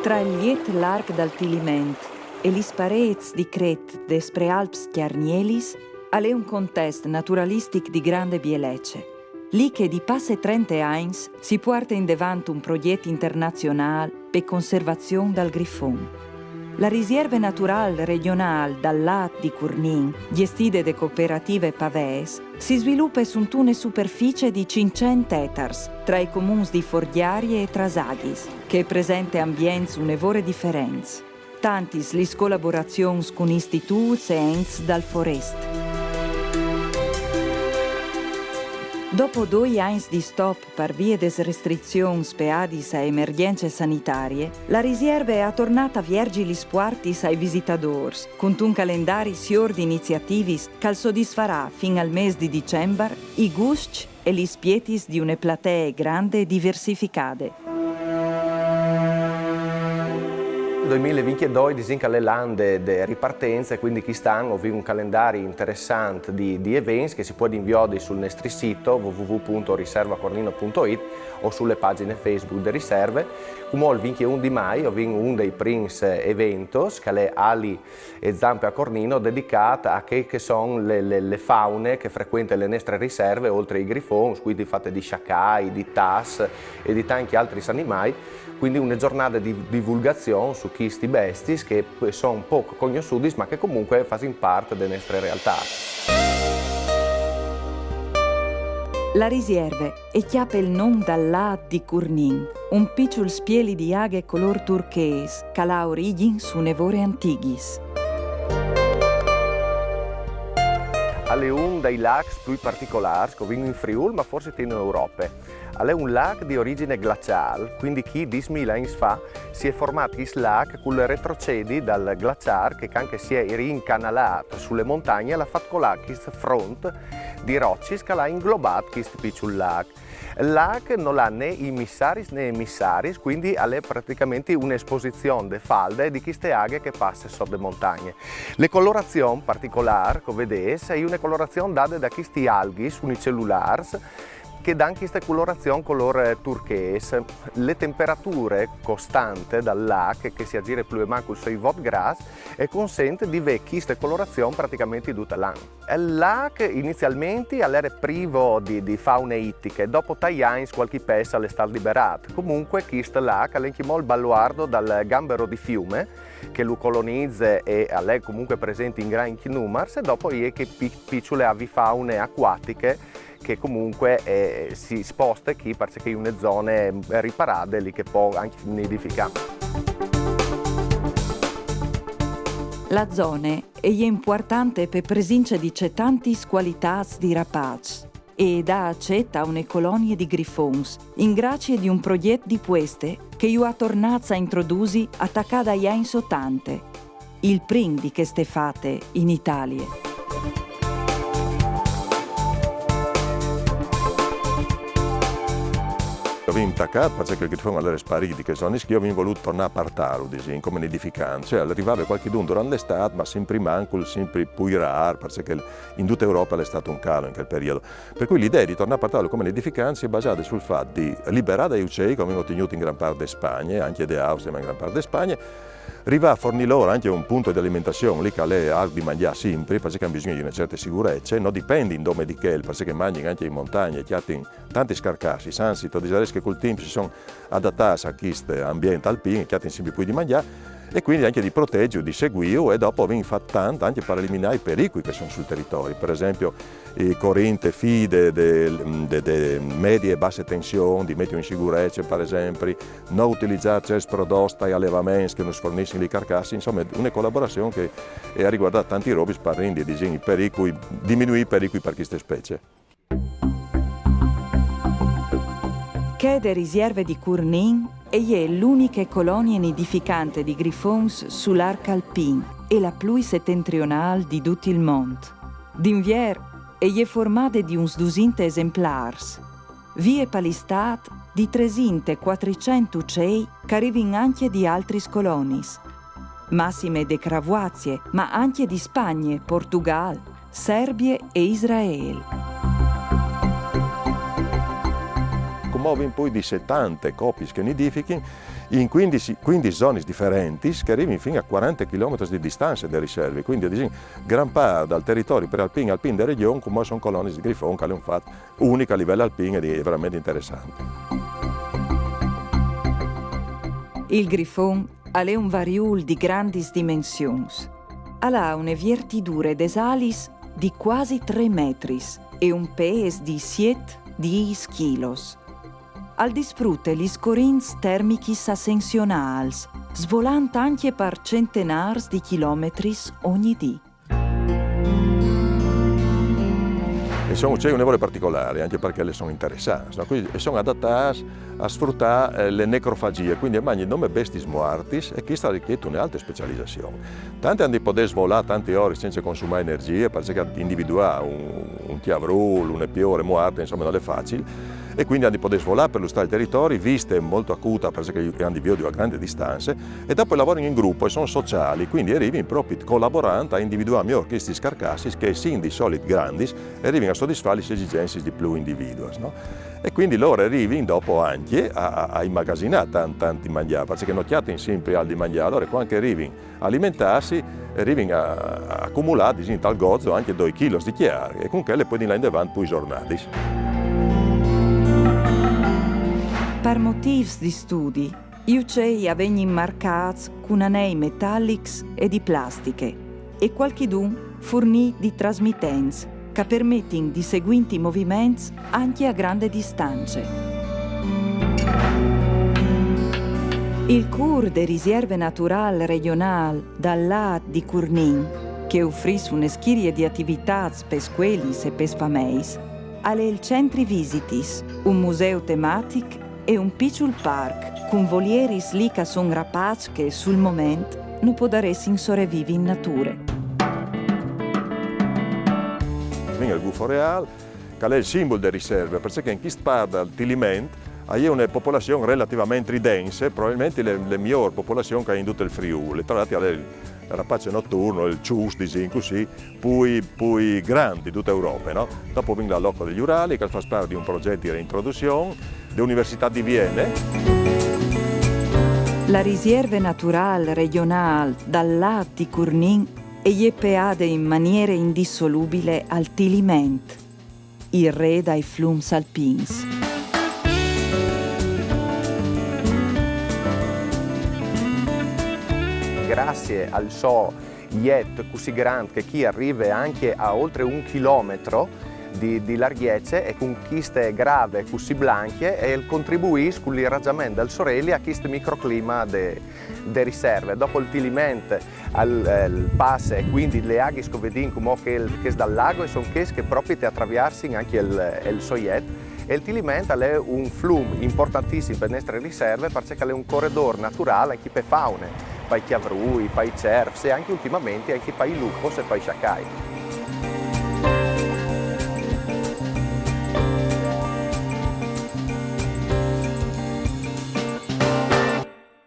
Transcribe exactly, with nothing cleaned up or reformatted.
Tra il liet larc dal Tiliment e lis parêts di crêt des prealps cjargnelis al è un contest naturalistic di grande bielece. Li che di passe trente agns si puarte indevant un progjet internazionâl pe conservazion dal grifon. La risierve naturâl regjonâl dal Lât di Curnin, gjestide de cooperative Pavês, si svilupe suntune superficie di cinccent etars, tra i comuns di Forgjarie e Trasaghis, che e presente ambients une vore diferents. Tantis lis colaborazions cun istituts e ents dal Forest. Dopo doi agns di stop par vie des restrizions peadis a emergjence sanitarie, la risierve e à tornât a vierzi lis puartis ai visitadôrs, cuntun calendari siôr di iniziativis che al sodisfarà fin al mês di Dicembar i guscj e lis pietis di une platee grande e diversificade. Doi mil e vincjedoi disìn che al è l'an de, de ripartenze, cuindi chest an o vin un calendari interessant di, di events che si puedin viodi sul nestri sît w w w pont riservacornino pont it o su lis pagjins Facebook de Riserve. Cumò il vincjeun di Mai o vin un dai prins eventos, che al è Ali e zampe a Cornino, dedicât a chê che a son lis, lis, lis faunis che a frecuente lis nestris riservis, oltri ai grifons, cuindi fate di sciacai, di tas e di tancj altris animâi, cuindi une zornade di divulgazion su chestis bestiis che a son pôc cognossudis, ma che comunque a fasin part de nestre realtât. La risierve e cjape il non dal Lât di Curnin, un piçul spieli di aghe colôr turchês, che al à origjins une vore antighis. Al è un dai lâcs plui particolârs che o vin in Friûl, ma forsit in Europe. Al è un lâc di origjin glaçâl, cuindi chi dîs mil agns fa si è formât chest lâc cul retrocedi dal glaçâr che, cuant che si è rincanalât su lis montanis, al à fat colâ chest front di rocis che al à inglobât chest piçul lâc. Il lâc nol à ni imissaris ni emissaris, cuindi al è praticamentri une esposizion de falde di cheste aghe che e passe sot de montagne. La colorazion particolâr che o vedês e je une colorazion dade da chestis alghis unicelulârs che a dan cheste colorazion colôr turchês. La temperature costante dal lâc, che si agjire plui o mancul sui vot grâts, e consint di vê cheste colorazion praticamentri dut l'an. Il lâc inizialmentri al jere privo di, di faune ittiche, dopo tai agns cualchi pes al è stât liberât. Comunque chest lâc al è ancjemò il baluardo dal gambero di fiume, che lu colonize e al è comunque present in grancj numars, e dopo e je chê pi-, piçule avifaune acuatiche che comunque, eh, si sposte chi parcè che e je une zone riparade, li che e pò ancje nidificâ. La zone e je impuartante pe presince di cetantis cualitâts di rapaçs e e dà acet a une colonie di grifons, in gracie di un progjet di pueste che ju à tornâts a introdusi a tacâ dai agns otante, il prin di cheste fate in Italie. O vin tacât, parcè che il grifon al jere sparît di chês zonis chi, o vin volût tornâ a puartâlu, disìn, come nidificant. Cioè, al rivave cualchidun durant l'istât, ma simpri mancul, simpri plui râr, parcè che in dute Europe al è stât un calo in chel periodo. Par cui la idee di tornâ a puartâlu come nidificant si è basade sul fat di liberâ dai ucei, che o vin otignût in gran part de Spagne, ancje de Austrie, ma in gran part de Spagne, rivâ a fornî lôr ancje un pont di alimentazion, li che al è alc di mangjâ simpri, parcè che a àn bisugne di une certe sigurece, no dipendin dome di chel, parcè che a mangjin ancje in montagne, a cjatin tantis carcassis, anzit, o disarès che cul timp si son adatâts a chest ambient alpin, a cjatin simpri plui di mangjâ, e cuindi ancje di protezilu, di seguîlu, e dopo o vin fat tant ancje par eliminâ i pericui che a son sul teritori. Par esempli, i corint e fîi de, de, de, de medie e basse tension, di metiju in sigurece, par esempli, no utilizâ cierts prodots tai alevaments che nus fornissin lis carcassis, insome, une colaborazion che e à riguardât tantis robis par rindi, disìn, i pericui, diminuî i pericui par cheste specie. Chê de risierve di Curnin e je l'uniche colonie nidificante di grifons sul arc alpin e la plui setentrionâl di dut il mont. D'invier e je formade di uns dusinte esemplârs. Vie pal istât di tresinte cuatricent ucei che a rivin ancje di altris coloniis. Massime de Cravuazie, ma ancje di Spagne, Portugâl, Serbie e Israel. Cun Movin plui di setante copis che nidifichin in quindis, quindis zonis diferentis che rivin fin a cuarante chilometris di distance de riserve. Quindi, disìn, gran part dal teritori prealpin, alpin de region, cumò a son colonis di grifon, che al è un fat unic a livel alpin e di, e veramente interessant. Il grifon al è un variul di grandis dimensions. Al à une viertidure des alis di cuasi trê metris e un pês di siet dîs chilos. Al disfrute lis corints termichis ascensionâls, svolant ancje par centenârs di chilometris ogni dì. E son ucei une vore particolârs, ancje parcè che a son interessants, no? Quindi a son adatâts a sfrutâ, eh, la necrofagjie, quindi a magnjin dome bestiis muartis, e cheste al richiet une alte specializazion. Tant a àn di podê svolâ tantis oris cence consumâ energjie, parcè che individuâ un, un cjavrul, une piore muarte, insome, nol è facil, e quindi a àn di podê svolâ par lustâ il teritori, viste molto acuta, parcè che a àn di viodi a grande distance, e dopo a lavorin in grup e a son sociâi, quindi a rivin propit colaborant a individuâ miôr chestis carcassis che, essint di solit grandis, a rivin a sodisfâ lis esigencis di plui individuis, no? E quindi lôr a rivin dopo ancje a, a, a imagasinâ tant, tant di mangjâ, parcè che no cjatin simpri alc di mangjâ, alore cuant che a rivin a alimentâsi, a rivin a, a acumulâ, disìn, tal gozo ancje doi chilos di cjar, e cun chel a puedin lâ indevant plui zornadis. Par motîfs di studi, i ucei a vegnin marcâts cun anei metalics e di plastiche, e cualchidun furnît di trasmitents che a permetin di seguî i moviments ancje a grande distance. Il cûr de risierve naturâl regjonâl dal Lât di Curnin, che a ufrìs une schirie di ativitâts pes scuelis e pes fameis, al è il Centri Visitis, un museu tematic e un piçul parc, cun volieris li che a son rapâts che sul moment no podaressin sorevivi in nature. Vin il gufo reâl, che al è il simbul de riserve, parcè che in chest part dal Tiliment a je une popolazion relativamente dense, probabilmentri la, la miôr popolazion che a je in dut il Friûl. E tra l'altri al è il rapace noturno, il çus, disìn cussì, plui, plui grant di dute Europe, no? Dopo vin la Loco degli Urali, che al fâs part di un proget di reintroduzion de Universitât di Viene. La risierve naturâl regjonâl dal Lât di Curnin e je peade in maniere indissolubile al Tiliment, il re dai flums alpins. Grazie al so jet cussì grant che chi al rive ancje a oltri un chilometri di, di largjece, e cun cheste grave cussì blancje, e al contribuìs cul ragjament dal soreli a chest microclima de, de riserve. Dopo il Tiliment al, al passe, e quindi lis aghis che o vedìn cumò che, chês dal lât, e son chês che propit a traviarsin ancje il, il so jet. E il Tiliment al è un flum importantissim pe nestre riserve, parcè che al è un coridôr naturâl ancje pe faune, pai cjavrui, pai cerfs e ancje ultimamentri ancje pai lupos e pai sciacai.